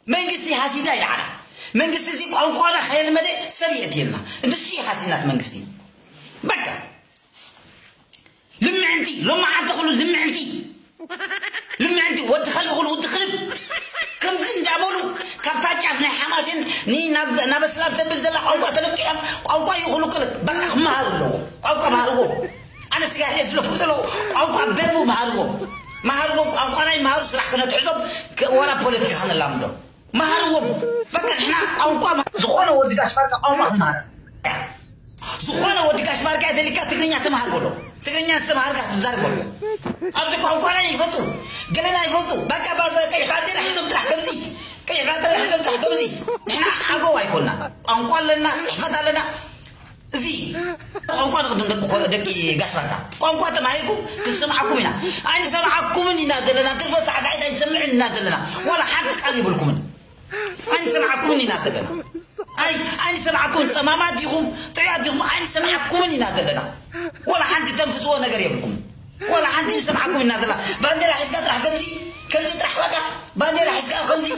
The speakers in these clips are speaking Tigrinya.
መንግስቲ ሃሲና ይልዓላ። መንግስቲ እዚ ቋንቋና ከየልመደ ሰብ የእትየልና። ንሱ እዩ ሃሲናት መንግስቲ። በቃ ልምዕንቲ፣ ሎማዓንቲ ኩሉ ልምዕንቲ። ልምዕንቲ፣ ወዲ ከልቢ ኩሉ ወዲ ክልብ። ከምዚ እንዳበሉ ካብታ ጫፍ ናይ ሓማሴን ኒ ናብ፣ ናብ እስላም ተብል ዘላ ቋንቋ ተለቂዖም፣ ቋንቋ ይኹሉ ክልብ። በቃ ክመሃሩ ኣለዎ። ቋንቋ መሃርዎም። ኣነ ስጋ ሕየ ዝብለኩም ዘለኹ ቋንቋ በሙ መሃርዎም። መሃርዎም፣ ቋንቋና ይመሃሩ፣ ስራሕ ክነትሕዞም፣ ከ-፣ ዋላ ፖለቲካ ከነላምዶም። መሃርዎም። በቃ ንሕና ቋንቋ መ-፣ ዝኾነ ወዲ ጋሽ ባርካ ቋንቋ ክመሃር። ዝኾነ ወዲ ጋሽ ባርካ ደሊካ ትግርኛ ተመሃር በሎ። ትግርኛ ዝተመሃርካ ክትዛረብ በሎ። ኣብዚ ቋንቋና ይፈቱ፣ ገለና ይፈቱ። በቃ ባዛ ቀይሕ ባንዴራ ሒዞም ጥራሕ ከምዚ፣ ቀይሕ ባንዴራ ሒዞም ጥራሕ ከምዚ። ንሕና ዓገው ኣይኮና። ቋንቋ ኣለና፣ ጽሕፈት ኣለና። እዚ ቋንቋ ንቕድም ደቂ ኮ-፣ ደቂ ጋሽ ባርካ። ቋንቋ ተማሂርኩም ክንሰምዓኩም ኢና። ኣይንሰምዓኩምን ኢና ዘለና። ትርፈ ሳዕሳዒት ኣይንሰምዕን ኢና ዘለና። ዋላ ሓንቲ ቃል ይብልኩምን። ኣይንሰምዓኩምን ኢና ዘለና። ኣይ፣ ኣይንሰምዓኩምን። ጸማማት ዲኹም፣ ጥዑያት ዲኹም፣ ኣይንሰምዓኩምን ኢና ዘለና። ዋላ ሓንቲ ተንፍስዎ ነገር የብልኩም። ዋላ ሓንቲ ንሰምዓኩም ኢና ዘለና። ባንዴራ ሒዝካ ጥራሕ ከምዚ፣ ከምዚ ጥራሕ በቃ። ባንዴራ ሒዝካ ከምዚ፣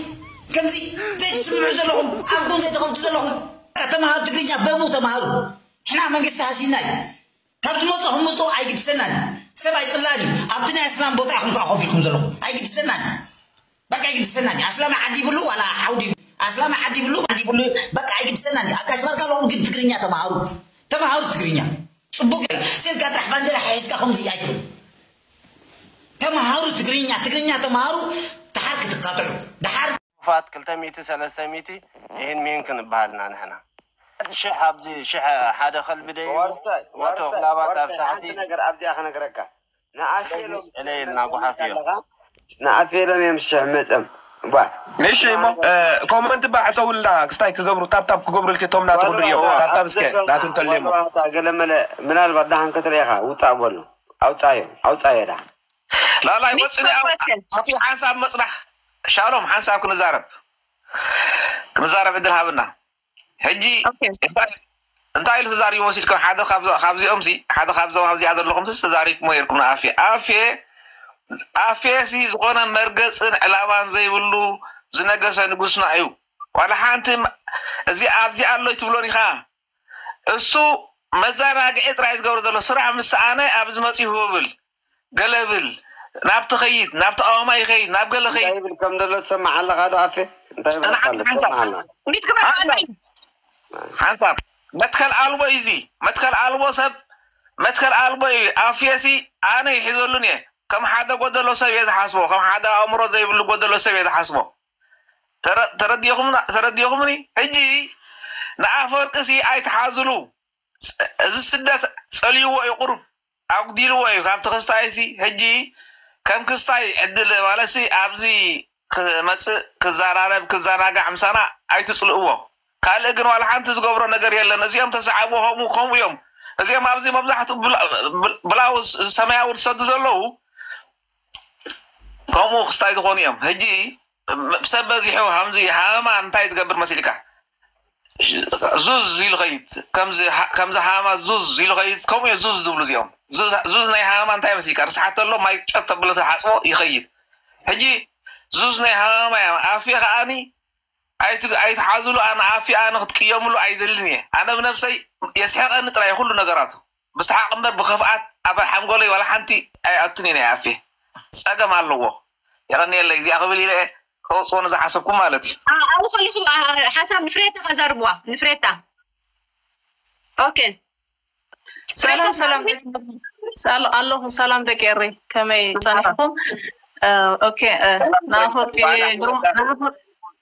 ከምዚ ዘይትስምዑ ዘለኹም፣ ኣፍኩም ዘይትኸፍቱ ዘለኹም። ተመሃሩ ትግርኛ፣ በቡ ተመሃሩ። ሕና መንግስቲ ሃሲና እዩ። ካብ ዝመጽኹም ምጹ፣ ኣይግድሰናን። ሰብ ኣይጽላን እዩ። ኣብቲ ናይ ኣስላም ቦታ ኢኹም ከኣ ኮፍ ኢልኩም ዘለኹም። ኣይግድሰናን። በቃ ኣይግድሰናን። ኣስላማይ ዓዲ ይብሉ ዋላ ዓውዲ፣ ኣስላማይ ዓዲ ይብሉ፣ ዓዲ ይብሉ፣ በቃ ኣይግድሰናን። ኣብ ጋሽ ባርካ ኣለኹም ግን ትግርኛ ተማሃሩ። ተማሃሩ ትግርኛ። ጽቡቅ እዩ። ስልካ ጥራሕ ባንዴራ ሒዝካ ከምዚ ኣይትበሉ። ተማሃሩ ትግርኛ፣ ትግርኛ ተማሃሩ። ደሓር ክትካትዑ። ደሓር ፋት ክልተ ሚእቲ፣ ሰለስተ ሚእቲ ይህን ሚህን ክንበሃል ኢና ንሕና። ሽሕ ኣብዚ ሽሕ ሓደ ከልቢ ደይቡ ዋርሳይ፣ ወቶ ዋርሳይ፣ ክላባት ኣብ ዋርሳይ፣ ታሕቲ። ሓንቲ ነገር ኣብዚኣ ክነግረካ። ንኣፌሎም ስለዚ ዕለየልና ጓሓፍ እዮም። ኣለኻ? ንኣፌሎም እዮም ሽሕ መጸም። ቧ። እሺ እሞ፣ እ፣ ኮመንት ባ ዕጸውልና፣ ክስታይ ክገብሩ፣ ታፕታፕ ክገብሩ ኢልክ እቶም ናትኹም ዋላ፣ ድዮም። ዋላ፣ ታፕታፕ እስከ፣ ኣብዚ ናቱ እንተልዩ እሞ። ዋላ፣ ዋላ፣ ገለመለ፣ ምናልባት ደሓን ክትርእኻ፣ ውጻእ በሉ። ኣውጻዮ፣ ኣውጻዮ ደሓን። ላላይ ሚስተር ወጽኒ ኣብ-፣ ፕረሲደንት። ኣፊ ሓንሳብ መጽናሕ። ሻሎም፣ ሓንሳብ ክንዛረብ። ክንዛረብ ዕድል ሃብና። ሕጂ ኦኬ። እንታይ፣ እንታይ ኢሉ ተዛሪቡ መሲልኩም? ሓደ ካብ፣ ካብዚኦም ሲ፣ ሓደ ካብዞም ኣብዚኣ ዘለኹም ሲ ተዛሪብኩሞ ነይርኩም ንኣፌ። ኣፌ፣ ኣፌ ሲ ዝኾነ መርገጽን ዕላማን ዘይብሉ ዝነገሰ ንጉስና እዩ። ዋላ ሓንቲ ም-፣ እዚ ኣብዚ ኣሎ ኣይትብሎን ኢኻ። እሱ መዘናግዒ ጥራይ ዝገብሮ ዘሎ ስራሕ ምስ ሰኣነ ኣብዚ መጺኡ ህብል። ገለ ብል፣ ናብቲ ኸይድ፣ ናብ ተቃዋማይ ይኸይድ፣ ናብ ገለ እንታይ ኸይድ። ይብል ከም ዘሎ ትሰምዕ ኣለኻ ዶ ኣፌ? እንታይ ይብል ጽናዕ ኣሎ? ሓንሳብ። ትሰምዕ ኣለኻ? ሚት ግበር ሓንሳብ። ኣንዲ። ሓንሳብ። መትከል ኣልቦ እዩ እዚ። መትከል ኣልቦ ሰብ፣ መትከል ኣልቦ እዩ። ኣፌሲ ኣነ ይሕዘሉን እየ። ከም ሓደ ጎደሎ ሰብ እየ ዝሓስቦ። ከም ሓደ ኣእምሮ ዘይብሉ ጎደሎ ሰብ እየ ዝሓስቦ። ተረ-፣ ተረዲኹምና-፣ ተረዲኹምኒ? ሕጂ ንኣፈወርቂ ሲ ኣይትሓዝሉ። ጸ-፣ እዚ ስደት ጸልይዎ እዩ፣ ቁሩብ ኣጉዲልዎ እዩ። ካብ ተኸስታይሲ ሕጂ ከም ክስታይ ዕድል ማለትሲ ኣብዚ ክመጽእ ክዘራረብ ክዘናጋዕ ምሳና ኣይትጽልእዎ። ካልእ ግን ዋላ ሓንቲ ዝገብሮ ነገር የለን። እዚኦም ተሰዓብዎ ከምኡ፣ ከምኡ እዮም። እዚኦም ኣብዚ መብዛሕትኡ ብላ-፣ ብል-፣ ብላውዝ ሰማያዊ ዝሰዱ ዘለዉ ከምኡ ክስታይ ዝኾኑ እዮም። ሕጂ ሰብ በዚሑ ከምዚ ሃመማ እንታይ ትገብር መሲልካ? ዙዝ ኢሉ ኸይድ። ከምዚ ሃ-፣ ከምዚ ሃመማ ዙዝ ኢሉ ኸይድ። ከምኡ እዮም ዙዝ ዝብሉ እዚኦም። ዙዝ፣ ዙዝ ናይ ሃመማ እንታይ መሲልካ? ርስሓት ተሎ ማይ ጨብ ተብሎ ተሓጽቦ ይኸይድ። ሕጂ ዙዝ ናይ ሃመማ እዮም። ኣፌ ከኣኒ ኣይት-፣ ኣይትሓዙሉ፣ ኣነ ኣፌ ኣነ ክትቅየሙሉ ኣይደልን እየ። ኣነ ብነብሰይ የስሕቐኒ ጥራይ ኩሉ ነገራቱ። ብሰሓቕ እምበር ብኽፍኣት ኣብ ሓንጎለይ ዋላ ሓንቲ ኣይኣቱን እዩ ናይ ኣፌ። ጸገም ኣለዎ። የቐንየለይ፣ እዚኣ ክብል ኢለ እየ ከውጽኦ ንዝሓሰብኩ ማለት እዩ። ኣ-፣ ኣብኡ ከለኹም፣ ኣ-፣ ሓሳብ ንፍሬታ ከዘርብዋ፣ ንፍሬታ። ኦኬ። ሰላም፣ ፍሬታ ሰላም፣ ሳሚ? ደቂ-፣ ሰላ-፣ ኣለኹ። ሰላም ደቂ ኤረይ፣ ከመይ ጸኒሕኩም? እ፣ ኦኬ፣ እ፣ ሰላም፣ ንኣፈወርቂ ሰላም፣ ግርማ፣ ሰላም። ንኣፈወርቂ፣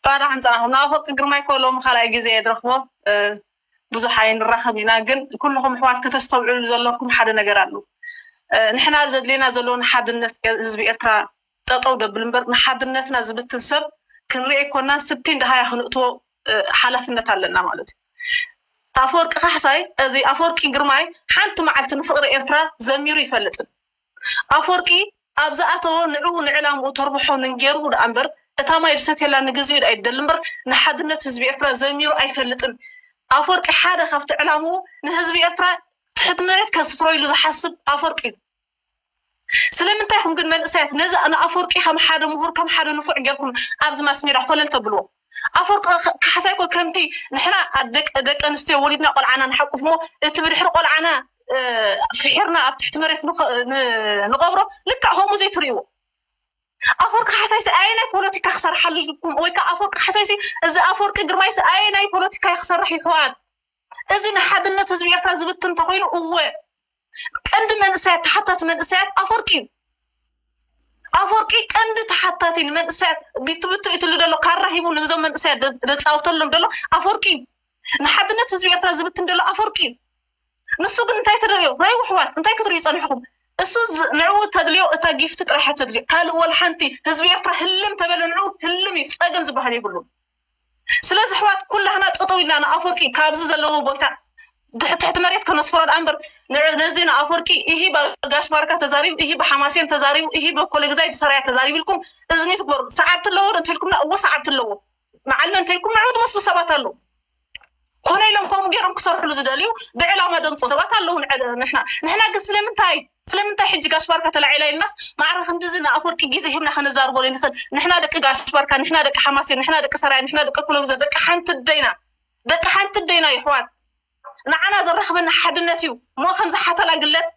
ባዳ ሕንጻኹም። ንኣፈወርቂ ግርማይ እኮ ሎሚ ካልኣይ ግዜ እየ ዝረኽቦ። እ፣ ብዙሕ ኣይንራኸብ ኢና፣ ግን ኩልኹም ኣሕዋት ከተስተውዕሉ ዘለኩም ሓደ ነገር ኣሎ። እ፣ ንሕና ዘድልየና ዘሎ ንሓድነት ኤ-፣ ህዝቢ ኤርትራ ጠጠው ደብል እምበር፣ ንሓድነትና ዝብትን ሰብ ክንርኢ ኣይኮናን፣ ስቲን ደሃያ ክንእትዎ፣ እ፣ ሓላፍነት ኣለና ማለት እዩ። ኣፈወርቂ ካሕሳይ፣ እዚ ኣፈወርቂ ግርማይ ሓንቲ መዓልቲ ንፍቕሪ ኤርትራ ዘሚሩ ይፈልጥን። ኣፈወርቂ ኣብ ዝኣተዎ ንዕኡ ንዕላምኡ ተርብሖ ንንጌርኡ ደኣ እምበር፣ እታ ማይ ዝሰትየላ ንግዚኡ ደኣ ይደሊ እምበር፣ ንሓድነት ህዝቢ ኤርትራ ዘሚሩ ኣይፈልጥን። ኣፈወርቂ ሓደ ካብቲ ዕላምኡ ንህዝቢ ኤርትራ ትሕቲ መሬት ከስፍሮ ኢሉ ዝሓስብ ኣፈወርቂ እዩ። ስለምንታይ ኢኹም ግን መንእሰያት ነዚ ንኣፈወርቂ ከም ሓደ ምሁር ከም ሓደ ንፉዕ ጌርኩም ኣብዚ ማስ ሜዳ ኮለል ተብልዎ? ኣፈወርቂ ክ- ካሕሳይ እኮ ከምቲ ንሕና ደቂ ደቂ ኣንስትዮ ወሊድና ቆልዓና ንሓቁፍ እሞ እቲ ብድሕሪ ቆልዓና እ፣ ፍሒርና ኣብ ትሕቲ መሬት ንኸ- ን- ንቐብሮ ልክዕ ከምኡ ዘይትርእይዎ? ኣፈወርቂ ካሕሳይሲ ኣየናይ ፖለቲካ ክሰርሓሉ ኢልኩም? ወይ ከዓ ኣፈወርቂ ካሕሳይሲ እዚ ኣፈወርቂ ግርማይሲ ኣየናይ ፖለቲካ ክሰርሕ ይሕዋት? እዚ ንሓድነት ህዝቢ ኤርትራ ዝብትን እንተኮይኑ እወ ቀንዲ መንእሰያት ተሓታቲ መንእሰያት ኣፈወርቂ እዩ። ኣፈወርቂ ቀንዲ ተሓታቲ ንመንእሰያት ቢቱ ብቱ ኢትሉ ዘሎ ካራ ሂቡ ንብዞም መንእሰያት ደ- ደጻውተሎም ዘሎ ኣፈወርቂ እዩ። ንሓድነት ህዝቢ ኤርትራ ዝብትን ዘሎ ኣፈወርቂ እዩ። ንሱ ግን እንታይ ተደልዮ ረይ ውሕዋት እንታይ ክትርእዩ ጸኒሕኩም? እሱ ዝ- ንዕኡ ተድልዮ እታ ጊፍቲ ጥራሕ እያ ተድልዮ ካልእ ወላ ሓንቲ። ህዝቢ ኤርትራ ህልም ተበለ ንዕኡ ህልም እዩ፣ ጸገም ዝበሃል የብሉን። ስለዚ ኣሕዋት ኩላህና ጠጠው ኢልና ንኣፈወርቂ ካብዚ ዘለዎ ቦታ ድሕ- ትሕቲ መሬት ከነስፍሮ ደኣ እምበር ንዕ- ነዚ ንኣፈወርቂ ይሂ ባ- ጋሽ ባርካ ተዛሪቡ ይሂ ብሓማሴን ተዛሪቡ ይሂ በኮለ ግዛይ ብሰራያ ተዛሪቡ ኢልኩም እዝኒ ትግበሩ። ሰዓብቲ ኣለዎ ዶ እንተልኩምና እዎ ሰዓብቲ ኣለዎ። መዓልመ እንተልኩም ንዑ ትመስሉ ሰባት ኣለዉ። ኮነ ኢሎም ከምኡ ገይሮም ክሰርሕሉ ዝደልዩ ብዕላማ ደምፁ ሰባት ኣለዉ። ንዕደ- ንሕና ንሕና ግን ስለምንታይ ስለምንታይ ሕጂ ጋሽ ባርካ ተላዒላ ኢልናስ ማዕረ ክንድዚ ንኣፈወርቂ ግዜ ሂብና ከነዛርቦ ዘይንኽእል? ንሕና ደቂ ጋሽ ባርካ ንሕና ደቂ ሓማሴን ንሕና ደቂ ሰራያ ንሕና ደቂ ኩለግዘ ደቂ ሓንቲ ደይና ደቂ ሓንቲ ደይና ይሕዋት ንዓና ዘራኽበና ሓድነት እዩ። እሞ ከምዚ ሓተላ ግለት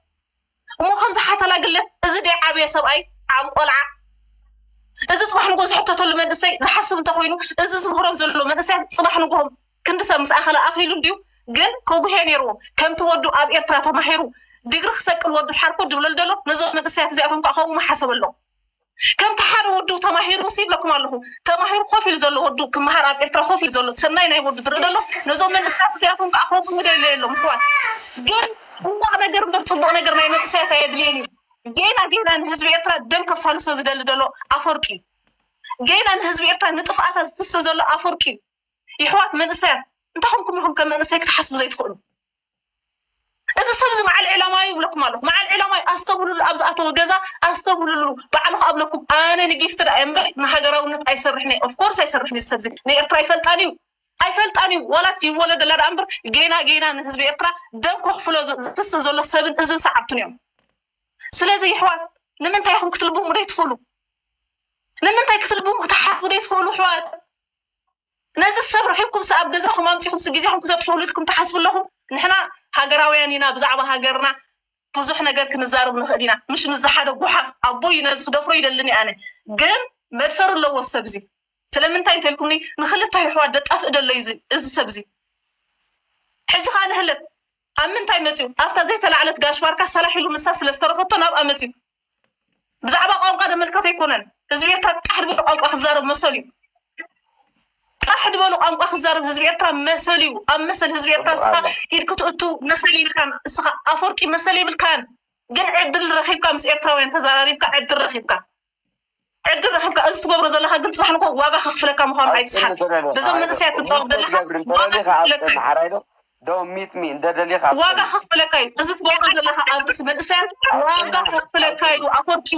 እሞ ከምዚ ሓተላ ግለት እዚ ደይ ዓብየ ሰብኣይ ዓብ ቆልዓ እዚ ፅባሕ ንጎ ዝሕተተሉ መንእሰይ ዝሓስብ እንተኮይኑ እዚ ዝምህሮም ዘሎ መንእሰያት ፅባሕ ንጎም ክንዲ ሰብ ምስ ኣኸለ ኣኺሉ እንድዩ ግን ከጉሄ ነይርዎም ከምቲ ወዱ ኣብ ኤርትራ ተማሂሩ ዲግሪ ክሰቅል ወዱ ሓርኮ ድብለል ደሎ ነዞም መንእሰያት እዚኣቶም ከዓ ከምኡ መሓሰበሎም ከምቲ ሓደ ወዱ ተማሂሩ ሲ ይብለኩም ኣለኹ ተማሂሩ ኮፍ ኢሉ ዘሎ ወዱ ክመሃር ኣብ ኤርትራ ኮፍ ኢሉ ዘሎ ሰናይ ናይ ወዱ ትርኢ ደሎ ነዞም መንእሰያት እዚኣቶም ከዓ ከምኡ ንደለየሎም ምክዋል ግን ሕማቕ ነገር እምበር ፅቡቕ ነገር ናይ መንእሰያት ኣየድልየን እዩ ጌና ጌና ንህዝቢ ኤርትራ ደም ከፋልሶ ዝደሊ ደሎ ኣፈወርቂ እዩ ጌና ንህዝቢ ኤርትራ ንጥፍኣታ ዝትስእ ዘሎ ኣፈወርቂ እዩ ይሕዋት መንእሰያት እንታይ ኾንኩም ኢኹም ከም መንእሰይ ክትሓስቡ ዘይትኽእሉ እዚ ሰብ እዚ መዓል ዕላማ ይብለኩም ኣለኹ መዓል ዕላማ ኣስተብህሉሉ ኣብ ዝኣተወ ገዛ ኣስተብህሉሉ ባዕልኹ ኣብለኩም ኣነ ንጊፍቲ ደኣ እምበር ንሃገራውነት ኣይሰርሕን እየ ኦፍኮርስ ኣይሰርሕን እዩ ሰብ እዚ ንኤርትራ ይፈልጣን እዩ ኣይፈልጣን እዩ ዋላት ይወለደላ ደኣ እምበር ጌና ጌና ንህዝቢ ኤርትራ ደም ከኽፍሎ ዝትስእ ዘሎ ሰብን እዝን ሰዓብትን እዮም ስለዚ ይሕዋት ንምንታይ ኢኹም ክትልብሙ ዘይትኽእሉ ንምንታይ ክትልብሙ ክትሓስቡ ዘይትኽእሉ ሕዋት ነዚ ሰብ ረኺብኩም ኣብ ገዛኹም ኣምፂኹም ግዜኹም ክተጥፍእሉ ኢልኩም ትሓስቡ ኣለኹም ንሕና ሃገራውያን ኢና ብዛዕባ ሃገርና ብዙሕ ነገር ክንዛረብ ንኽእል ኢና ምሽ ምዚ ሓደ ጉሓፍ ኣቦ እዩ ነዚ ክደፍሮ ይደልን ኣነ ግን መድፈር ኣለዎ ሰብዚ ስለምንታይ እንተልኩምኒ ንክልተ ይሕዋት ደጣፍእ ደሎ እዩ እዚ ሰብዚ ሕጂ ከዓ ንህለት ኣብ ምንታይ መፅዩ ኣብታ ዘይተላዕለት ጋሽ ባርካ ሰላሕ ኢሉ ንሳ ስለዝተረፈቶ ናብኣ መፅዩ ብዛዕባ ቋንቋ ዘመልከት ኣይኮነን ህዝቢ ኤርትራ ቃሕ ዝበለ ቋንቋ ክዛረብ መሰል እዩ ቃሕ ዝበሉ ቋንቋ ክዛረብ ህዝቢ ኤርትራ መሰል እዩ ኣብ መሰል ህዝቢ ኤርትራ ስኻ ኢድ ክትእቱ መሰል ይብልካን እስኻ ኣፈወርቂ መሰል ይብልካን ግን ዕድል ረኺብካ ምስ ኤርትራውያን ተዘራሪብካ ዕድል ረኺብካ ዕድል ረኺብካ እዚ ትገብሮ ዘለካ ግን ፅባሕ ንኮ ዋጋ ከኽፍለካ ምዃኑ ኣይትስሓት በዞም መንእሰያት ትፃወት ዘለካ ዋጋ ከኽፍለካ እዩ ዶ ሚት ሚ እንተ ደሊኻ ዋጋ ከኽፍለካ እዩ እዚ ትገብሮ ዘለካ ኣብዚ መንእሰያት ዋጋ ከኽፍለካ እዩ ኣፈወርቂ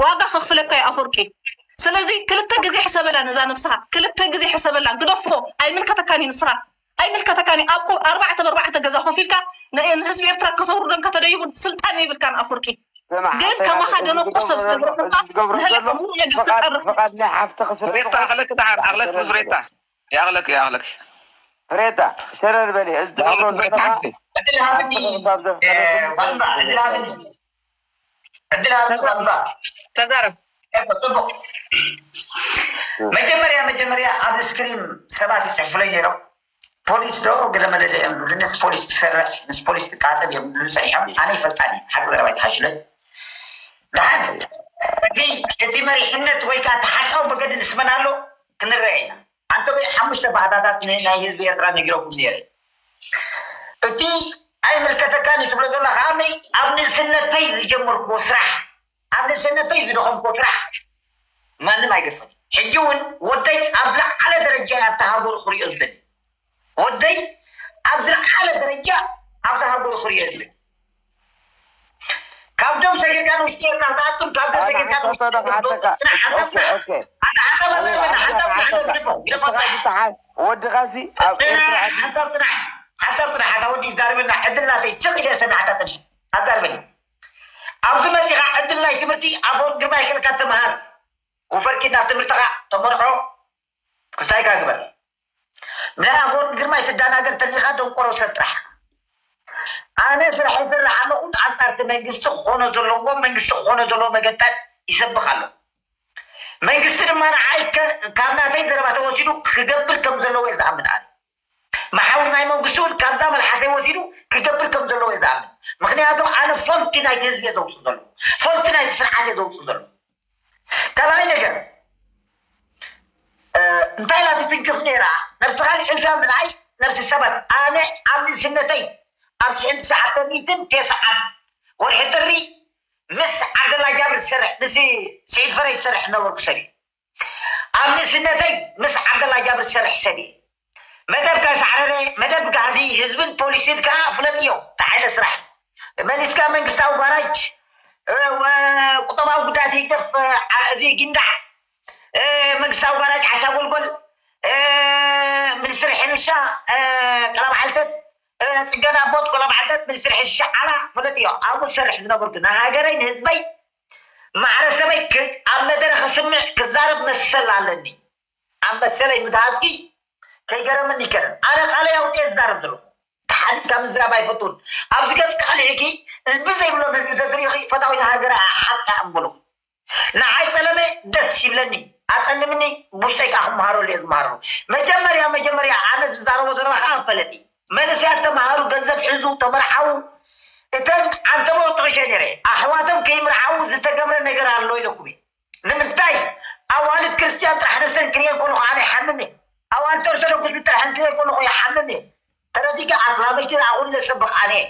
ዋጋ ከኽፍለካ እዩ ኣፈወርቂ ስለዚ ክልተ ግዜ ሕሰበላ ነዛ ነብስኻ ክልተ ግዜ ሕሰበላ ግደፎ ኣይምልከተካን እዩ ንስኻ ኣይምልከተካን እዩ ኣብ ኣርባዕተ በርባዕተ ገዛ ኮፍ ኢልካ ንህዝቢ ኤርትራ ከተውርዶን ከተደይቡን ስልጣን የብልካን ኣፈወርቂ ግን ከማኻ ደነቆ ሰብ ዝገብረካ ንህለካ ሙሉእ ነገር ዝፀርፍ ፍቓድ ናይ ሓፍትኺ ስርታ ኣኽለክ ዳሓር ኣኽለክ ብዙሬታ ይኣኽለክ ይኣኽለክ ፍሬታ ሸረር በሊ እዚ ትገብሮ ዘለኻ ዕድል ሃብቲ ባባ ተዛረብ ጽቡቅ መጀመርያ መጀመርያ ኣብ ስክሪን ሰባት ይፅሕፉለይ ነይሮም ፖሊስ ዶ ገለመለ ዶ እዮም ዝብሉ ምስ ፖሊስ ትሰርሕ ምስ ፖሊስ ትቃፀል እዮም ዝብሉ ፀኒሖም ኣነ ይፈልጣን እዩ ሓቂ ዘረባ ይትሓሽለይ ደሓን ሕጊ እቲ መሪሕነት ወይ ከዓ ተሓቃዊ መገዲ ንስመን ኣሎ ክንረአ ኢና ኣንተ ወይ ሓሙሽተ ባህታታት ናይ ህዝቢ ኤርትራ ነጊረኩም ነይረ እቲ ኣይምልከተካን እዩ ትብሎ ዘሎ ከዓመይ ኣብ ንእስነተይ ዝጀመርክዎ ስራሕ ኣብ ንእስነተይ ዝደኸምክዎ ስራሕ ማንም ኣይገድፈን ሕጂ እውን ወደይ ኣብ ዝለዓለ ደረጃ ኣብቲ ሃገሩ ክሪኦ ዝደሊ ወደይ ኣብ ዝለዓለ ደረጃ ኣብቲ ሃገሩ ክሪኦ ዝደሊ ካብቶም ሰጊርካ ንውሽጢ ኤርትራ ዝኣቱን ካብቶም ሰጊርካ ንውሽጢ ወድኻሲ ኣብ ኤርትራ ሓሳብ ጥራሕ ሓሳብ ጥራሕ ኣታ ወዲ ይዛረበና ዕድል ናተይ ስቕ ኢለ ሰማዕታ ጥራሕ ኣዛርበኒ ኣብዚ መፂኻ ዕድል ናይ ትምህርቲ ኣፈወርቂ ግርማይ ክልካ ተምሃር። ወፈርኪ ናብ ትምህርትኻ ተመርሖ። ክስታይካ ግበር። ናይ ኣፈወርቂ ግርማይ ትዳናገር ተሊኻ ደንቆሮ ሰብ ጥራሕ። ኣነ ስራሕ ይሰርሕ ኣለኹ። ኣንጻርቲ መንግስቲ ክኾኖ ዘለዎ መንግስቲ ክኾኖ ዘለዎ መገታት ይሰብኽ ኣሎ። መንግስቲ ድማ ንዓይ ከ- ካብ ናተይ ዘረባ ተወሲዱ ክገብር ከም ዘለዎ እየ ዝኣምን። ኣነ መሓውር ናይ መንግስቲ እውን ካብዛ መልሓሰይ ወሲዱ ክገብር ከም ዘለዎ እየ ዝኣምን። ምክንያቱ ኣነ ፈልቲ ናይቲ ህዝቢ እየ ዘውፅእ ዘሎ፣ ፈልቲ ናይቲ ስርዓት እየ ዘውፅእ ዘሎ። ካልኣይ ነገር እንታይ ኢላ ትትንክፍ ነይራ? ነብስኻ ንዒልካ ምልዓይ ነብሲ ሰባት። ኣነ ኣብ ንእስነተይ ኣብ ሽሕን ትሽዓተ ሚእትን ተስዓን ወርሒ ጥሪ ምስ ዓብደላ ጃብር ዝሰርሕ ምስ ስዒድ ፈረይ ዝሰርሕ ነበርኩ ሰብ እየ። ኣብ ንእስነተይ ምስ ዓብደላ ጃብር ዝሰርሕ ሰብ እየ። መደብ ከሳዕረረ መደብ ጋህዲ ህዝብን ፖሊስን ከዓ ፍለጥዮ። ተሓይለ ስራሕ መሊስካ መንግስታዊ ጋራጅ ቁጠባዊ ጉዳት ይግደፍ። እዚ ጊንዳዕ መንግስታዊ ጋራጅ ዓሻ ጎልጎል፣ ሚኒስትሪ ሕርሻ ቀለብ ዓልተት፣ ፅገና ቦት ቀለብ ዓልተት፣ ሚኒስትሪ ሕርሻ ዓላ ፍለጥዮ። ኣብኡ ዝሰርሕ ዝነበርኩ ንሃገረይ ንህዝበይ ማሕበረሰበይ ኣብ መደረ ክስምዕ ክዛረብ መሰል ኣለኒ። ኣብ መሰለይ ምትሃዝኪ ከይገረመኒ ይከረን። ኣነ ቃለይ ኣውፅኤ ዝዛረብ ዘለኹ ተሓዲካ ምዝራብ ኣይፈቱን። ኣብዚ ገፅ ቃልዒኪ ልቢ ዘይብሎም ህዝቢ ተትሪኺ ፈታዊት ሃገር ሓቃ እምበልኹ። ንዓይ ፀለመ ደስ ይብለኒ ኣፀልምኒ። ብውሽጠይ ከዓ ክመሃረሉ እየ ዝመሃረሉ። መጀመርያ መጀመርያ ኣነ ዝዛረቦ ዘረባ ከዓ ፈለጢ መንእሰያት ተመሃሩ፣ ገንዘብ ሕዙ፣ ተመርዓዉ። እተን ዓንተቦ ጥቕሸ ነይረ ኣሕዋቶም ከይምርዓዉ ዝተገብረ ነገር ኣሎ ኢለኩም እየ። ንምንታይ ኣዋልድ ክርስትያን ጥራሕ ነብሰን ክርእየን ከለኹ ኣነ ይሓምም እየ። ኣዋልድ ኦርቶዶክስ ጥራሕ ክርእየን ከለኹ ይሓምም እየ። ተረዲእካ ኣስላመይቲ ዝኣኹለ ሰብኽ ኣነ እየ።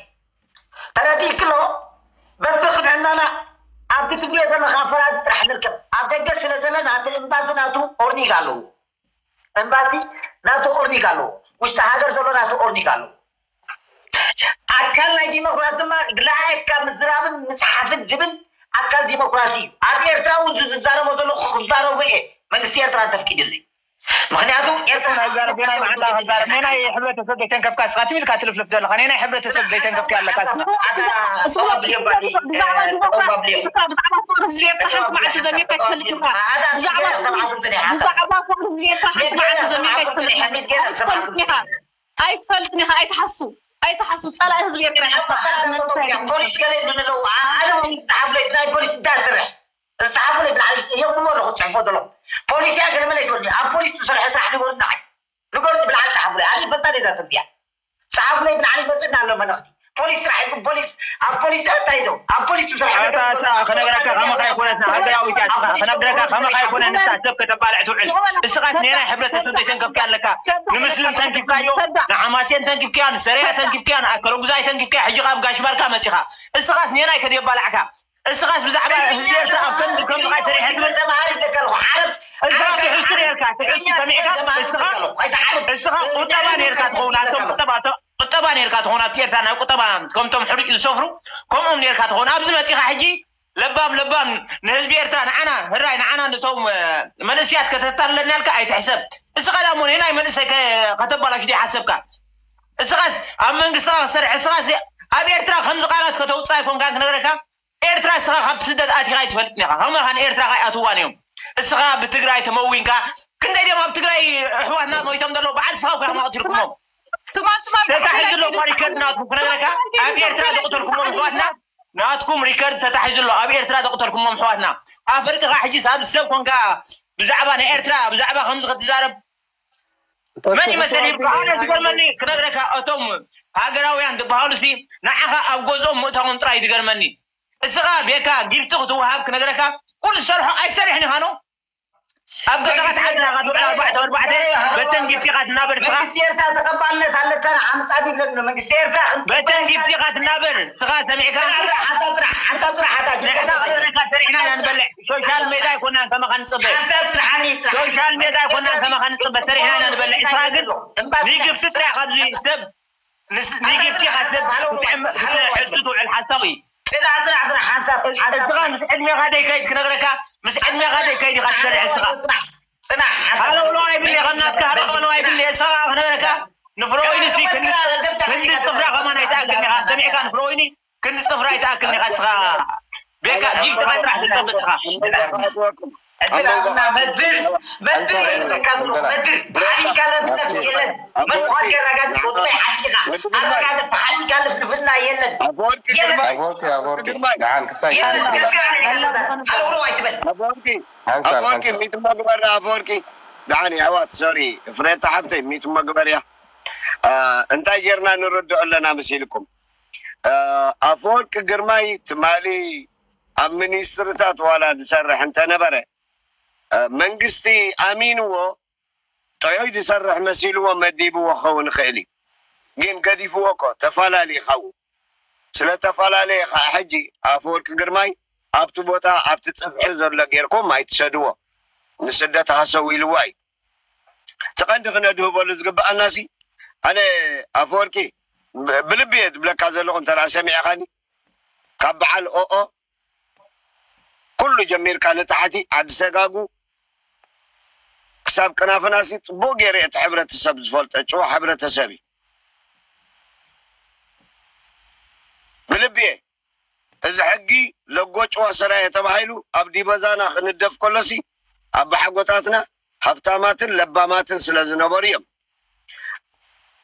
ተረዲእክሎ በብቕንዕናና ኣብቲ ትብልዮ ዘለኻ ፈራዚ ጥራሕ ንርከብ። ኣብ ደገ ስለ ዘለና እቲ እምባሲ ናቱ ኦርኒግ ኣለዎ። እምባሲ ናቱ ኦርኒግ ኣለዎ። ውሽጢ ሃገር ዘሎ ናቱ ኦርኒግ ኣለዎ። ኣካል ናይ ዲሞክራሲ ድማ ግላኣየካ ምዝራብን ምፅሓፍን ዝብል ኣካል ዲሞክራሲ እዩ። ኣብ ኤርትራ እውን ዝዛረቦ ዘሎ ክዛረቦ እየ። መንግስቲ ኤርትራ እንተፍቂድልኝ። ምክንያቱ ኤርትራ ናይ ዛረብ ናይ መዓንጣ ክዛረብ ናይ ናይ ሕብረተሰብ ዘይተንከፍካ ስኻ ትብል ኢልካ ትልፍልፍ ዘለኻ ናይ ናይ ሕብረተሰብ ዘይተንከፍካ ኣለካ ስኻ። ብዛዕባ ዲሞክራሲ ብዛዕባ ፎርስ ቤርካ ሓንቲ መዓልቲ ዘሚርካ ይትፈልጥ ኢኻ። ብዛዕባ ፎርስ ቤርካ ሓንቲ መዓልቲ ዘሚርካ ይትፈልጥ ኢኻ። ኣይትፈልጥን ኢኻ። ኣይትሓሱ ኣይትሓሱ። ፀላኢ ህዝቢ ኤርትራ ኢኻ። ፖሊስ ገለ ዝብለዉ ኣነ ዝሓፍለይ ናይ ፖሊስ እንታይ ስርሕ ዝሓፍለይ ብላዕሊ የብሞ ኣለኹ ፅሕፎ ዘለኹ። ፖሊስ እያ ገለ መለ ይትበልኒ። ኣብ ፖሊስ ዝሰርሐ ስራሕ ንገሩ ንዓይ ንገሩ ብላዕሊ ፀሓፉለይ። ኣነ ይፈልጣ ነዛ ሰብ እዚኣ። ፀሓፉለይ ብላዕሊ ይመፅና ኣሎ መልእኽቲ። ፖሊስ ስራሕ ኢልኩም ፖሊስ ኣብ ፖሊስ እንታይ ኢሎም ኣብ ፖሊስ ዝሰርሐ ኣታ ኣታ ክነግረካ ከማኻ ኣይኮነትን ሃገራዊት እያ ንስኻ። ክነግረካ ከማኻ ኣይኮነን ንስኻ ሰብ ከተባልዕ ትውዕል። እስኻስ ኔናይ ሕብረተሰብ ዘይተንከፍካ ኣለካ። ንምስልም ተንኪፍካዮ፣ ንሓማሴን ተንኪፍካዮ፣ ንሰረያ ተንኪፍካዮ፣ ንኣከለጉዛይ ተንኪፍካዮ፣ ሕጂ ካብ ጋሽ ባርካ መጺኻ። እስኻስ ኔናይ ከደባላዕካ። እስኻስ ብዛዕባ ህዝቢ ኤርትራ ኣብ ከም ከም ቃይ ተሪሐ ትብል ተማሃሪ ደከልኩ ዓረብ እስኻ ትሕሱ ነርካ ትሕሱ ሰሚዕካ እስኻ እስኻ ቁጠባ ነርካ ትኸውን ኣቶም ቁጠባ ቁጠባ ነርካ ትኸውን ኣብቲ ኤርትራ ናይ ቁጠባ ከምቶም ሕሩጭ ዝሰፍሩ ከምኦም ነርካ ትኸውን ኣብዚ መጺኻ ሕጂ ለባም ለባም ንህዝቢ ኤርትራ ንዓና ህራይ ንዓና ነቶም መንእስያት ከተታልለና ኢልካ ኣይትሕሰብ። እስኻ ዳሞ ናይ መንእሰይ ከተባላሽ ዲ ሓሰብካ። እስኻስ ኣብ መንግስቲ ክሰርሕ እስኻስ ኣብ ኤርትራ ከምዚ ቃላት ከተውፅእ ኣይኮንካን ክነግረካ። ኤርትራ እስኻ ካብ ስደት ኣቲኻ ኣይትፈልጥን ኢኻ። ከምኻ ንኤርትራ ከይኣትዋን እዮም። እስኻ ብትግራይ ተመዊንካ ክንደይ ድዮም ኣብ ትግራይ ኣሕዋትና ሞይቶም ዘለዉ በዓል እስኻ እኳ ኢኻ መቕቲልኩሞም። ትማል ትማል ተታሒዙ ኣሎ እኮ ሪከርድ ናትኩም ክነግረካ ኣብ ኤርትራ ዘቕተልኩሞም ኣሕዋትና ናትኩም ሪከርድ ተታሒዙ ኣሎ ኣብ ኤርትራ ዘቕተልኩሞም ኣሕዋትና ኣፈርቅኻ ሕጂስ ኣብ ሰብ ኮንካ ብዛዕባ ናይ ኤርትራ ብዛዕባ ከምዚ ክትዛረብ መን ይመስል ይብሉ ኣነ ዝገርመኒ ክነግረካ እቶም ሃገራውያን ዝበሃሉ ሲ ንዓኻ ኣብ ገዝኦም ምእታዎም ጥራይ ዝገርመኒ እስኻ ቤካ ጊፍቲ ክትወሃብ ክነግረካ ኩሉ ዝሰርሖ ኣይሰርሕን ኢኻ ኖ ኣብ ገዛኻ ተዓዚኻ ትውዕል ኣርባዕተ ኣርባዕተ በተን ጊፍቲኻ ትናበር እስኻ መንግስቲ ኤርትራ ተቐባልነት ኣለካ ዓምጻት ይብለኒ መንግስቲ ኤርትራ በተን ጊፍቲኻ ትናበር እስኻ ሰሚዕካ ሓንታ ጥራሕ ሓንታ ጥራሕ ሓንታ ንሕና ክነግረካ ሰሪሕና ኢና ንበልዕ ሶሻል ሜዳ ኣይኮናን ከማኻ ንጽበ ሓንታ ጥራሕ ሓኒ ጥራሕ ሶሻል ሜዳ ኣይኮናን ከማኻ ንጽበ ሰሪሕና ኢና ንበልዕ እስኻ ግን ንጊፍቲ ጥራሕ ካብዚ ሰብ ንጊፍቲ ካብ ሰብ ክትዕም ክትሕዝ ትውዕል ሓሳዊ ጽናሕ ጽናሕ ጽናሕ ሓንሳብ ሓንሳብ እስኻ ምስ ዕድሜኻ ደይከይድ ክነግረካ ምስ ዕድሜኻ ደይከይድ ኢኻ ትሰርሕ እስኻ ጽናሕ ሓንሳብ ሃለውለው ኣይብል ከም ናትካ ሃለውለው ኣይብል እስኻ ክነግረካ ንፍሮይኒ ሲ ክንዲ ክንዲ ጽፍራ ከማን ኣይትኣክልን ኢኻ ሰሚዕካ ንፍሮይኒ ክንዲ ጽፍራ ኣይትኣክልን ኢኻ እስኻ ቤካ ዲብ ተበጥራሕ ዝጠበጥኻ። ዕድል ሃብና መድር፣ መድር የብለካ ዘሎ፣ መድር። ብዓቢካ ለፍለፍ የለን። መን ምዃን የረጋግጽ ወጥመይ ሓሊኻ። ኣረጋግጽ ብሓሊካ ልፍልፍልና የለን። ኣፈወርቂ የለን። ግርማይ፣ ኣፈወርቂ፣ ኣፈወርቂ። ግርማይ። ደሓን ክስታይ የለን። የለን። የለን። ሃለውለው ኣይትበል። ኣፈወርቂ፣ ሓንሳብ፣ ኣፈወርቂ፣ ሓንሳብ። ሚት መግበሪ ኣፈወርቂ። ደሓን የሕዋት፣ ሶሪ፣ ፍሬታ ሓብተይ፣ ሚት መግበሪያ። አ፣ እንታይ ጌርና ንረድኦ ኣለና መሲልኩም? አ፣ ኣፈወርቂ ግርማይ ትማሊ ኣብ ሚኒስትርታት ዋላ ዝሰርሕ እንተነበረ፣ አ፣ መንግስቲ ኣሚንዎ፣ ጠዮይ ዝሰርሕ መሲልዎ መዲብዎ ክኸውን ይኽእል እዩ። ግን ገዲፍዎ እኮ፣ ተፈላለዩ ይኸውን። ስለ ዝተፈላለየ ኸዓ ሕጂ ኣፈወርቂ ግርማይ ኣብቲ ቦታ፣ ኣብቲ ጽፍሒ ዘሎ ጌርኩም ኣይትሰድዎ። ንስደት ሃሰው ኢልዎ እዩ። እቲ ቀንዲ ክነድህበሉ ዝግብኣናሲ፣ ኣነ ኣፈወርቂ ብ-፣ ብልቢ እየ ዝብለካ ዘለኹ፣ እንተ ደኣ ሰሚዕኻኒ፣ ካብ በዓል ኦኦ ኩሉ ጀሚርካ ንታሕቲ ዓዲ ሰጋጉ ክሳብ ቅናፍናሲ ጽቡቕ ገይረ እቲ ሕብረተሰብ ዝፈልጦ ጭዋ ሕብረተሰብ እዩ። ብልቢ እየ። እዚ ሕጊ ለጎ ጭዋ ሰራየ ተባሂሉ ኣብ ዲበዛና ክንደፍ ከሎሲ ኣባሓጎታትና ሃብታማትን ለባማትን ስለ ዝነበሩ እዮም።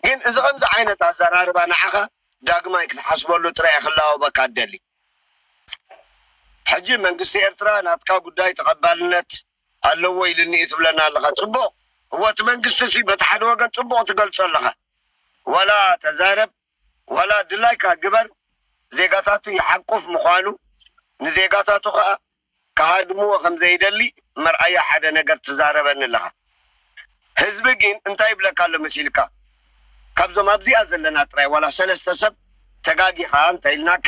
ግን እዚ ከምዚ ዓይነት ኣዘራርባ ንዓኻ ዳግማይ ክትሓስበሉ ጥራይ ክለዋወበካ እደሊ። ሕጂ መንግስቲ ኤርትራ ናትካ ጉዳይ ተቐባልነት ኣለዎ ኢልኒ እዩ ትብለና ኣለኻ። ጽቡቕ። እወ፣ እቲ መንግስቲ ሲ በቲ ሓደ ወገን ጽቡቕ ትገልጾ ኣለኻ። ዋላ ተዛረብ፣ ዋላ ድላይካ ግበር፣ ዜጋታቱ ይሓቁፍ ምዃኑ፣ ንዜጋታቱ ከኣ ክሃድምዎ ከም ዘይደሊ መርኣያ ሓደ ነገር ትዛረበኒ ኣለኻ። ህዝቢ ግን እንታይ ይብለካ ኣሎ መሲልካ? ካብዞም ኣብዚኣ ዘለና ጥራይ ዋላ ሰለስተ ሰብ ተጋጊኻ እንተ ኢልናካ፣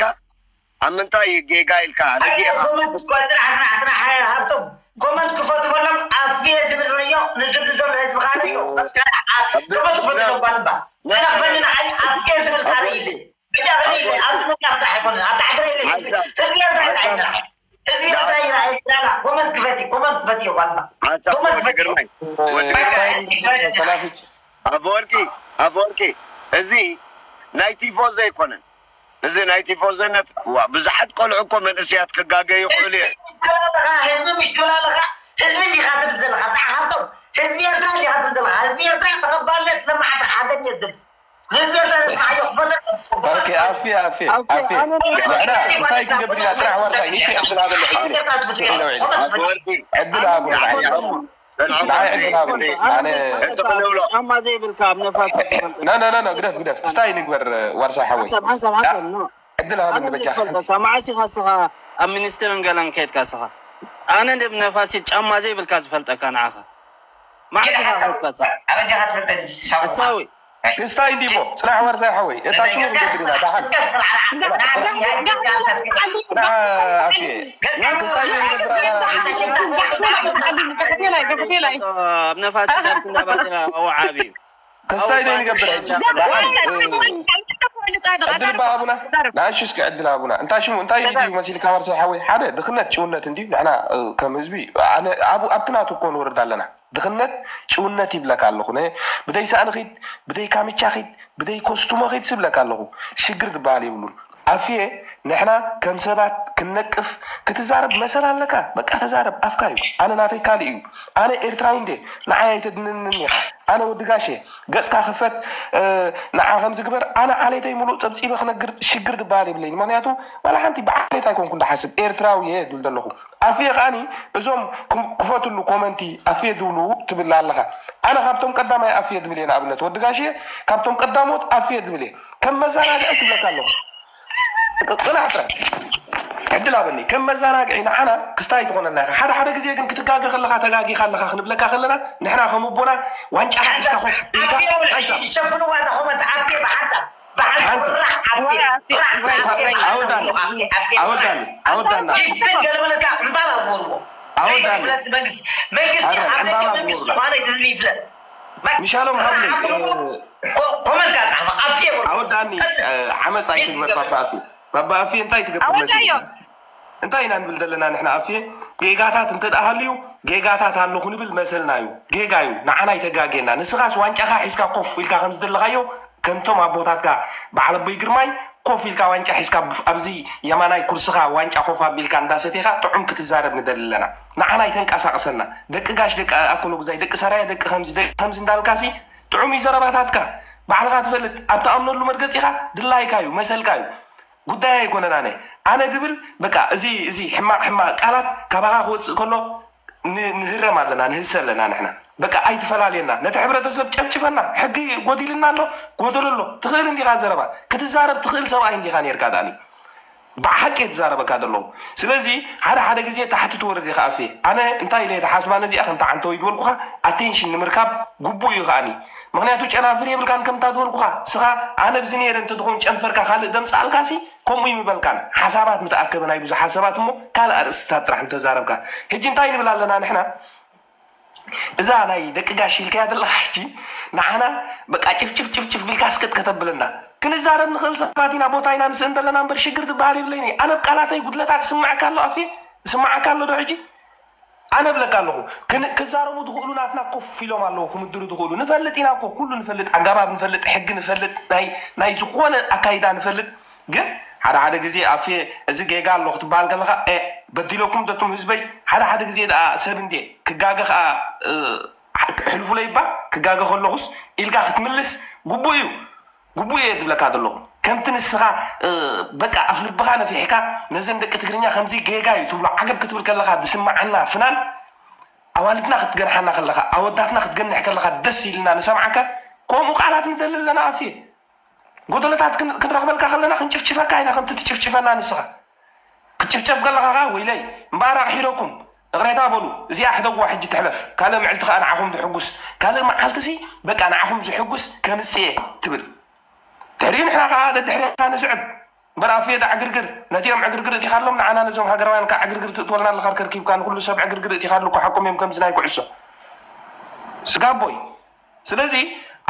ኣብ ምንታይ ጌጋ ኢልካ ረጊእኻ? ኮመንት እኮ ጥራሕ፣ ጥራሕ፣ ጥራሕ፣ ሃብቶም ኮመንት ክፈቱ በሎም። ኣፍየ ዝብል ረዮ፣ ንዝብል ዘሎ ህዝቢ ኻነ እዩ። ኮመንት ክፈቱ በሎም፣ ባልባ። ንሕና ክፈልና ዓይ ኣፍየ ዝብል ካነ ኢለ። በጃ ኸነ ኢለ፣ ኣብ ዝመጣ ጥራሕ ኣይኮነን፣ ኣብ ታሕቲ ኸነ ኢለ። ሓንሳብ፣ ህዝቢ ኤርትራ ሓንሳብ። ኣይጥራሕ። ህዝቢ ኤርትራ ይርኣይ፣ ይርኣይ። ኮመንት ክፈቲ፣ ኮመንት ክፈቲ እዩ፣ ባልባ። ሓንሳብ ኮመንት ወዲ ክፈቲ። ግርማይ፣ ወዲ ግርማይ። ሰላፊጭ። ኣፈወርቂ፣ ኣፈወርቂ፣ እዚ ናይ ቲፎዞ ኣይኮነን። እዚ ናይ ቲፎዞነት፣ ዋ፣ ብዙሓት ቆልዑ እኮ መንእሰያት ክጋገዩ ይኽእሉ እዮም። ህዝቢ ምሽ ትብል ኣለኻ? ህዝቢ እንዲኻ ትብል ዘለኻ? ንዓ ሃብቶም፣ ህዝቢ ኤርትራ እንዲኻ ትብል ዘለኻ? ህዝቢ ኤርትራ ተቐባልነት ለማዕቲ ሓደን የድል። ህዝቢ ኤርትራ ንስማዓዮ፣ ክፈተ-፣ ኦኬ፣ ኣፊ፣ ኣፊ፣ ኣፊ፣ ኣፊ። ኣነ ንሕና እንታይ ክንገብር ኢና? ጥራሕ ዋርሳይ፣ ንእሽተይ ዕድል ሃበለ፣ ሕጂ። ኣፈወርቂ፣ ዕድል ሃበለ፣ ኣፈወርቂ። ዕድል ሃበለ። ኣፈወርቂ። ንዓይ ዕድል ሃበኒ። ኣነ ኣነ ጫማ ዘይብልካ ኣብ ነፋስ ትፈልጥ። ና፣ ና፣ ና፣ ና፣ ግደፍ፣ ግደፍ። ስታይ ንግበር፣ ዋርሳይ ሓወይ። ሓንሳብ፣ ሓንሳብ፣ ሓንሳብ፣ ኖ። ዕድል ሃበኒ ኣነ በጃኻ። ዝፈልጠካ፣ መዓስ ኢኻ እስኻ ኣብ ሚኒስትርን ገለን ከይድካ እስኻ? ኣነ እንደ ነፋሲት ጫማ ዘይብልካ ዝፈልጠካ ንዓኻ። መዓስ ኢኻ ከይድካ እስኻ? ኣበጃኻ ትፈልጠኒ፣ ሳዋ። ሓሳዊ። ክስታይ እንዲሞ፣ ጽናሕ ዋርሳይ ሓወይ። እታ ሽሙ ክንገብር ኢና፣ ደሓን። ንዓ ኣፍየ። ክስታይ ዘይገብራ ኣብ ነፋስ ዳርክ እንዳባተ ኣወዓቢ እዩ። ክስታይ ዘይንገብር ሕጂ። ደሓን፣ እ፣ ዕድል እባ ሃቡና። ንኣሽሽ ከ ዕድል ሃቡና። እንታይ ሽሙ፣ እንታይ ድዩ መሲልካ ዋርሳይ ሓወይ? ሓደ፣ ድኽነት ጭውነት እንድዩ። ንሕና፣ እ፣ ከም ህዝቢ፣ ኣነ፣ ኣብ፣ ኣብቲ ናቱ እኮ ንወርድ ኣለና። ድኽነት ጭውነት ይብለካ ኣለኹ። ነ-፣ ብደይ ሳእኒ ኺድ፣ ብደይ ካምቻ ኺድ፣ ብደይ ኮስቱሞ ኺድ ስብለካ ኣለኹ። ሽግር ዝበሃል የብሉን። ኣፍየ፣ ንሕና ከም ሰባት ክንነቅፍ፣ ክትዛረብ መሰል ኣለካ። በቃ ተዛረብ፣ ኣፍካ እዩ። ኣነ ናተይ ካልእ እዩ። ኣነ ኤርትራዊ እንዴ፣ ንዓይ ኣይተድንንን ኢኻ። ኣነ ወዲ ጋሼ፣ ገጽካ ክፈት፣ እ፣ ንዓ ከም ዝግበር፣ ኣነ ዓሌተይ ሙሉእ ጸብጺበ ክነግር ሽግር ዝበሃል የብለይን። ምኽንያቱ፣ ዋላ ሓንቲ ብዓሌት ኣይኮንኩን ዝሓስብ፣ ኤርትራዊ እየ ዝብል ዘለኹ። ኣፍየ ከኣኒ፣ እዞም ክም-፣ ክፈትሉ ኮመንቲ ኣፍየ ዝብሉ ትብል ኣለኻ። ኣነ ካብቶም ቀዳማይ ኣፍየ ዝብል እየ፣ ንኣብነት ወዲ ጋሽየ ካብቶም ቀዳሞት ኣፍየ ዝብል እየ። ከም መዘናግዒ ስብለካ ኣለኹ። ቅ-፣ ቅናዕ ጥራይ። ዕድል ሃበኒ። ከም መዘናግዒ ንዓና ክስታይ ትኾነና ኢኻ። ሓደ ሓደ ግዜ ግን ክትጋገ ከለኻ ተጋጊኻ ኣለኻ ክንብለካ ከለና፣ ንሕና ከም ኣቦና ዋንጫኻ ሒዝካ ኮፍ ኢልካ ኣፍየ ይብሉ፣ ኣይታ። ይሸፍንዋ እዛ ኮመንት ኣፍየ ብሓንሳብ። ሓንሳብ። ኣወዳኒ፣ ኣወዳኒ፣ ኣወዳኒ፣ ኣወዳኒ። ኣወዳኒ። ኣረ፣ ዕምባባ ግበሩላ። ሚሻሎም ሃብኒ፣ እ፣ ኣወዳኒ፣ እ፣ ዓመፅ ኣይትግበር ባባ ኣፊ። ባባ ኣፊ እንታይ ትገብር መሲልካ? እንታይ ኢና ንብል ዘለና ንሕና ኣፍየ? ጌጋታት እንተ ደኣ ሃልዩ፣ ጌጋታት ኣሎ ክንብል መሰልና እዩ። ጌጋ እዩ። ንዓና ኣይተጋግየና። ንስኻስ ዋንጫኻ ሒዝካ ኮፍ ኢልካ ከም ዝደለኻዮ፣ ከምቶም ኣቦታትካ በዓል ኣቦይ ግርማይ ኮፍ ኢልካ ዋንጫ ሒዝካ፣ ኣብዚ የማናይ ኩርስኻ ዋንጫ ኮፍ ኣቢልካ እንዳሰቴኻ ጥዑም ክትዛረብ ንደሊ ኣለና። ንዓና ኣይተንቀሳቕሰና። ደቂ ጋሽ፣ ደቂ ኣኮሎጉዛይ፣ ደቂ ሰራየ፣ ደቂ ከምዚ፣ ደቂ ከምዚ እንዳልካሲ ጥዑም እዩ ዘረባታትካ። ባዕልኻ ትፈልጥ፣ ኣብ ትኣምነሉ መርገጺኻ ድላይካ እዩ፣ መሰልካ እዩ። ጉዳይ ኣይኮነን። ኣነ፣ ኣነ ድብል በቃ፣ እዚ፣ እዚ ሕማቕ፣ ሕማቕ ቃላት ካባኻ ክወጽእ ከሎ ን-፣ ንህረም ኣለና፣ ንህሰ ኣለና ንሕና። በቃ ኣይትፈላልየና። ነቲ ሕብረተሰብ ጨፍጭፈና፣ ሕጊ ጎዲልና ኣሎ፣ ጎደሎ ኣሎ። ትኽእል እንዲኻ ዘረባ ክትዛረብ፣ ትኽእል ሰብኣይ እንዲኻ ኔርካ። ዳኒ፣ ብሓቂ እየ ትዛረበካ ዘለኹ። ስለዚ ሓደ ሓደ ግዜ ታሕቲ ትወርድ ኢኻ ኣፌ። ኣነ እንታይ ኢለ እየ ዝሓስባ ነዚኣ፣ ከምታ ዓንተወይ ዝበልኩኻ፣ ኣቴንሽን ንምርካብ ግቡእ እዩ ከኣኒ። ምኽንያቱ ጨናፍር የብልካን፣ ከምታ ዝበልኩኻ። ስኻ ኣነ ብዚ ነይረ እንተትኸውን ጨንፈርካ ካልእ ደምፅኣልካሲ፣ ከምኡ ይምበልካን። ሓሳባት ምተኣከበ፣ ናይ ብዙሓት ሰባት እሞ ካልእ ኣርእስትታት ጥራሕ ምተዛረብካ። ሕጂ እንታይ ንብል ኣለና ንሕና? እዛ ናይ ደቂ ጋሽ ኢልካያ ዘለኻ ሕጂ ንዓና በቃ ጭፍጭፍ ጭፍጭፍ ቢልካ ስቅጥ ከተብለና። ክንዛረብ ንኽእል ሰባት ኢና፣ ቦታ ኢና ንስእን ዘለና እምበር ሽግር ዝበሃል የብለይን። ኣነ ብ ቃላተይ ጉድለታት ስምዓካ ኣሎ ኣፌ? ስምዓካ ኣሎ ዶ ሕጂ? ኣነ እብለካ ኣለኹ፣ ክን-፣ ክዛረቡ ዝኽእሉ ናትና ኮፍ ኢሎም ኣለዉ፣ ክምድሩ ዝኽእሉ። ንፈልጥ ኢና እኮ፣ ኩሉ ንፈልጥ፣ ኣገባብ ንፈልጥ፣ ሕጊ ንፈልጥ፣ ናይ፣ ናይ ዝኾነ ኣካይዳ ንፈልጥ። ግን ሓደ ሓደ ግዜ ኣፌ እዚ ጌጋ ኣሎ ክትበሃል ከለኻ፣ "ኤ፣ በዲለኩም ዶ እቱም ህዝበይ?" ሓደ ሓደ ግዜ ደኣ ሰብ እንድየ፣ ክጋገ ኸኣ፣ እ፣ ኣሕልፉለይ እባ፣ ክጋገ ከለኹስ ኢልካ ክትምልስ ግቡእ እዩ። ግቡእ እየ ዝብለካ ዘለኹ። ከምቲ ንስኻ፣ እ፣ በቃ ኣፍ ልብኻ ነፊሕካ ነዘን ደቂ ትግርኛ ከምዚ ጌጋ እዩ ትብሎ ዓገብ ክትብል ከለኻ ዝስምዓና ፍናን፣ ኣዋልድና ክትገንሓና ከለኻ፣ ኣወዳትና ክትገንሕ ከለኻ ደስ ኢልና ንሰምዓካ፣ ከምኡ ቃላት ንደሊ ኣለና ኣፍየ። ጎደሎታት ክን-፣ ክንረኽበልካ ከለና ክንጭፍጭፈካ ኢና ከምቲ ትጭፍጭፈና ንስኻ። ክትጭፍጨፍ ከለኻ ኸኣ ወይለይ እምበኣር ኣቕሒረኩም፣ እቕሬታ በሉ፣ እዚኣ ሕደግዋ ሕጂ ትሕለፍ፣ ካልእ ምዕልቲ ኸኣ ንዓኹም ዝሕጉስ፣ ካልእ መዓልትሲ በቃ ንዓኹም ዝሕጉስ ከምጽእ እየ ትብል። ድሕሪኡ ንሕና ኸኣ ደድሕሬኻ ንስዕብ። እምበር ኣፍየ ዕግርግር፣ ነቲኦም ዕግርግር እቲኻሎም ንዓና ነዞም ሃገራውያን ከኣ ዕግርግር ትእትወልና ኣለኻ፣ ከርኪብካ ንኹሉ ሰብ ዕግርግር እቲኻሉ እኮ ሓቆም እዮም ከምዚ ናይ ኩዕሶ። ስጋቦይ። ስለዚ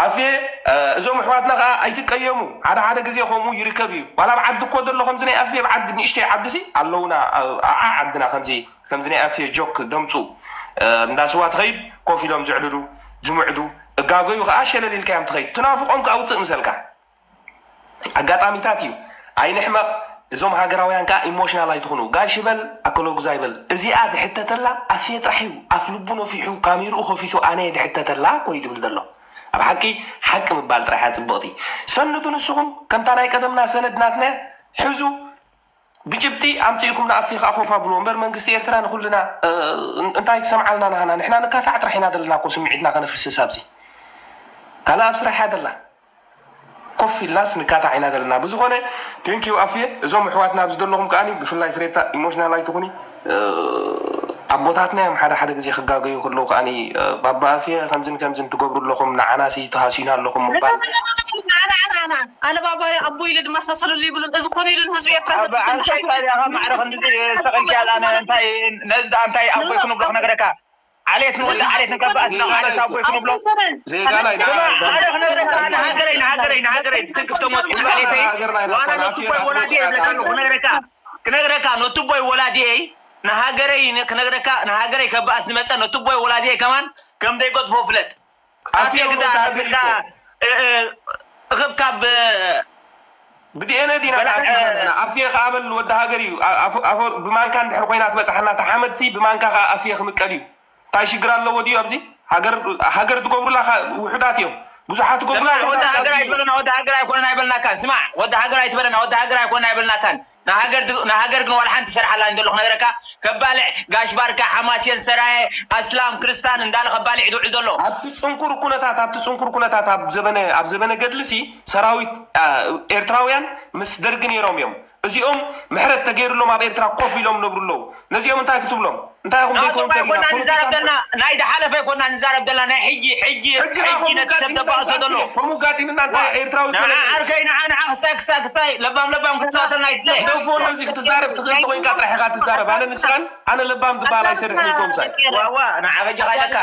ኣፍየ፣ እ፣ እዞም ኣሕዋትና ከኣ ኣይትቀየሙ። ሓደ ሓደ ግዜ ከምኡ ይርከብ እዩ። ዋላ ኣብ ዓዲ እኮ ዘሎ ከምዚ ናይ ኣፍየ ኣብ ዓዲ፣ ንእሽተይ ዓዲ ሲ ኣለውና፣ ኣ-፣ ኣዓ ዓድና ከምዚ፣ ከምዚ ናይ ኣፍየ ጆክ ደምጹ፣ እ፣ እንዳ ስዋ ትኸይድ ኮፍ ኢሎም ዝዕልሉ፣ ዝምዕዱ፣ እጋገዩ ከኣ ሸለል ኢልካ እዮም ትኸይድ። ትናፍቖም ከኣ ውጽእ ምሰልካ። ኣጋጣሚታት እዩ። ኣይንሕመቕ። እዞም ሃገራውያን ከኣ ኢሞሽናል ኣይትኹኑ። ጋሽ ይበል፣ ኣከሎጉዛ ይበል። እዚኣ ዝሕተተላ ኣፍየ ጥራሕ እዩ። ኣፍ ልቡ ነፊሑ፣ ካሜርኡ ከፊቱ ኣነ እየ ዝሕተተላ እኮ እዩ ዝብል ዘሎ። ኣብ ሓቂ፣ ሓቂ ምባል ጥራሕ እያ ጽብቕቲ። ሰንዱ ንስኹም፣ ከምታ ናይ ቀደምና ሰነድ ናትና ሕዙ፣ ብጭብጢ ኣምጺእኩም ንኣፍየ ከኣ ኮፍ ኣብልዎ እምበር መንግስቲ ኤርትራ ንኹልና፣ እ፣ እንታይ ክሰምዓልና ናህና? ንሕና ንካታዕ ጥራሕ ኢና ዘለና እኮ ስምዒትና ከነፍስስ ኣብዚ። ካልእ ኣብ ስራሕ እያ ዘላ። ኮፍ ኢልናስ ንካታዕ ኢና ዘለና። ብዝኾነ፣ ቴንኪዩ ኣፍየ። እዞም ኣሕዋትና ኣብዚ ዘለኹም ከኣኒ፣ ብፍላይ ፍሬታ፣ ኢሞሽናል ኣይትኹኒ። እ፣ ኣቦታትና እዮም ሓደ ሓደ ግዜ ክጋገዩ ከለዉ ከኣኒ፣ እ፣ ባባ ኣፍየ ከምዝን ከምዝን ትገብሩ ኣለኹም፣ ንዓናሲ ተሃሲና ኣለኹም ምባል። ንዓና፣ ንዓና፣ ንዓና። ኣነ ባባ ኣቦ ኢለ ድመሳሰለሉ ይብሉን፣ እዚ ኮነ ኢሉን ህዝቢ ኤርትራ ኣብ ተጥቅን ሓቂ። ኣንተስዋል ኢኻ ማዕረ ክንድዚ ዝተቐልክያል ኣነ እንታይ፣ ነዚ ደኣ እንታይ ኣቦይ ክንብሎ ክነግረካ? ዓሌት ንወዲ ዓሌት ንከባእስ ንኻልስ ኣቦይ ክንብሎ? ዘይጋና ኢና። ስማ፣ ኣነ ክነግረካ፣ ንሃገረይ፣ ንሃገረይ፣ ንሃገረይ፣ ትንክፍ ተሞት ዓሌተይ፣ ሃገርና ኢና ዋና እኮ፣ ነቲ ኣፍየ ቦይ ወላዲየ ይብለካ ኣለኹ፣ ክነግረካ። ክነግረካ፣ ነቲ ቦይ ወላዲየይ፣ ንሃገረይ ን-፣ ክነግረካ፣ ንሃገረይ ከባእስ ዝመጸ ነቲ ቦይ ወላዲየይ ከማን ከም ዘይገድፎ ፍለጥ። ኣፍየ ኣፍየ ግዳ ወዲ ሃገር ኣፍልካ፣ እዩ እኮ። እ፣ እ፣ እኽብካብ፣ እ፣ ብዲኤንኤ ዲና በላዕ፣ ተኣኪብና እ፣ ዘለና። ኣፍየ ከኣ በል ወዲ ሃገር እዩ። ኣ-፣ ኣፎ-፣ ኣፎ-፣ ብማንካ እንድሕር ኮይና ትበጽሓና፣ እታ ሓመድሲ ብማንካ ከኣ ኣፍየ ክምቀል እዩ። እንታይ ሽግር ኣለዎ ድዩ ኣብዚ? ሃገር፣ ሃገር ትገብሩላ ከ ውሑዳት እዮም። ብዙሓት ትገብሩላ ስማዕ፣ ወዲ ሃገር ኣይትበለና፣ ወዲ ሃገር ኣይኮነን ኣይበልናካን። ስማዕ፣ ወዲ ሃገር ኣይትበለና፣ ወዲ ሃገር ኣይኮነን ኣይበልናካን። ንሃገር ድ-፣ ንሃገር ግን ዋላ ሓንቲ ይሰርሓላ እንደሎ ክነግረካ፣ ከባልዕ፣ ጋሽ ባርካ፣ ሓማሴን፣ ሰራየ፣ ኣስላም፣ ክርስታን እንዳለ ከባልዕ ዝውዕል ዘሎ። ኣብቲ ጽንኩር ኩነታት፣ ኣብቲ ጽንኩር ኩነታት ኣብ ዘበነ፣ ኣብ ዘበነ ገድልሲ ሰራዊት፣ ኣ፣ ኤርትራውያን ምስ ደርጊ ነይሮም እዮም። እዚኦም ምሕረት ተገይሩሎም ኣብ ኤርትራ ኮፍ ኢሎም ነብሩ ኣለዉ። ነዚኦም እንታይ ክትብሎም? እንታይ ኢኹም ናቶም ዘይኮኑ ኣይኮና ተሪና? ንዛረብ ፖለቲካ ዘለና፣ ናይ ዝሓለፈ ኣይኮና ንዛረብ ዘለና፣ ናይ ሕጂ፣ ሕጂ፣ ሕጂ ሕጂ ኸዓ ነቲ ሰብ ከምኡ ተባእሶ ጋጢምና ዘሎ። ከምኡ ጋጢምና እንታይ ዋ፣ ኤርትራዊ ንዓ ኮነ? ዓርከይ፣ ንዓ፣ ንዓ፣ ክስታይ፣ ክስታይ፣ ክስታይ፣ ለባም፣ ለባም ክትጻወተልና ኣይትልሕ። ደፎ ነዚ ክትዛረብ ትኽእል ተኾይንካ ጥራሕ ኢኻ ትዛረብ። ኣነ ንስኻን፣ ኣነ ለባም ዝበሃል ኣይሰርሕን እዩ ኮምሳይ። ዋ፣ ዋ፣ ንዓ በጃኻ ኢለካ።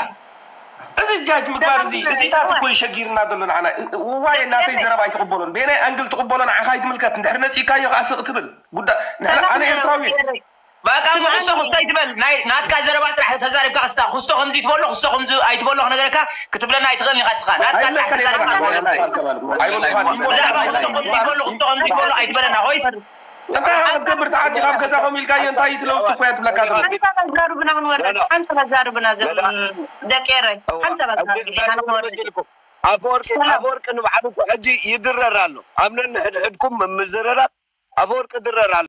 እዚ ጃጅ ምግባር እዚ፣ እዚታት እኮ ይሸጊርና ዘሎ ንዓና። እዋይ፣ ናተይ ዘረባ ኣይትቕበሎን። በየናይ ኣንግል ትቕበሎ ንዓኻ ኣይትምልከት። እንድሕር ነጺእካዮ ኸዓ ስቕ ትብል። ጉዳይ፣ ንሕና፣ ኣነ ኤርትራዊ እየ። በቃ እሞ ክስቶ ክስቶ ኣይትበል። ናይ ናትካ ዘረባ ጥራሕ ተዛሪብካ ክስታ ክስቶ ከምዚ ትበሎ ክስቶ ከምዚ ኣይትበሎ ክነገረካ ክትብለና ኣይትኽእልን ኢኻ ንስኻ። ናትካ ጥራሕ ተዛሪብካ ብዛዕባ ክስቶ ከምዚ ትበሎ ክስቶ ከምዚ ትበሎ ኣይትበለና። ሆይስ እንታይ ኢኻ ክትገብር? ተዓፂኻ ኣብ ገዛኹም ኢልካዮ እንታይ እዩ ትለውጥ እኮ እያ ትብለካ ዘሎ። ሓንሳብ ኣዛርብና ክንወርድ ሓንሳብ ኣዛርብና ደቂ ኤረይ ሓንሳብ ኣዛርብና ክንወርድ። ኣፈወርቂ ኣፈወርቂ ንባዕሉ እኮ ሕጂ ይድረር ኣሎ። ኣብ ነንሕድሕድኩም ምዝርራብ ኣፈወርቂ ድረር ኣሎ።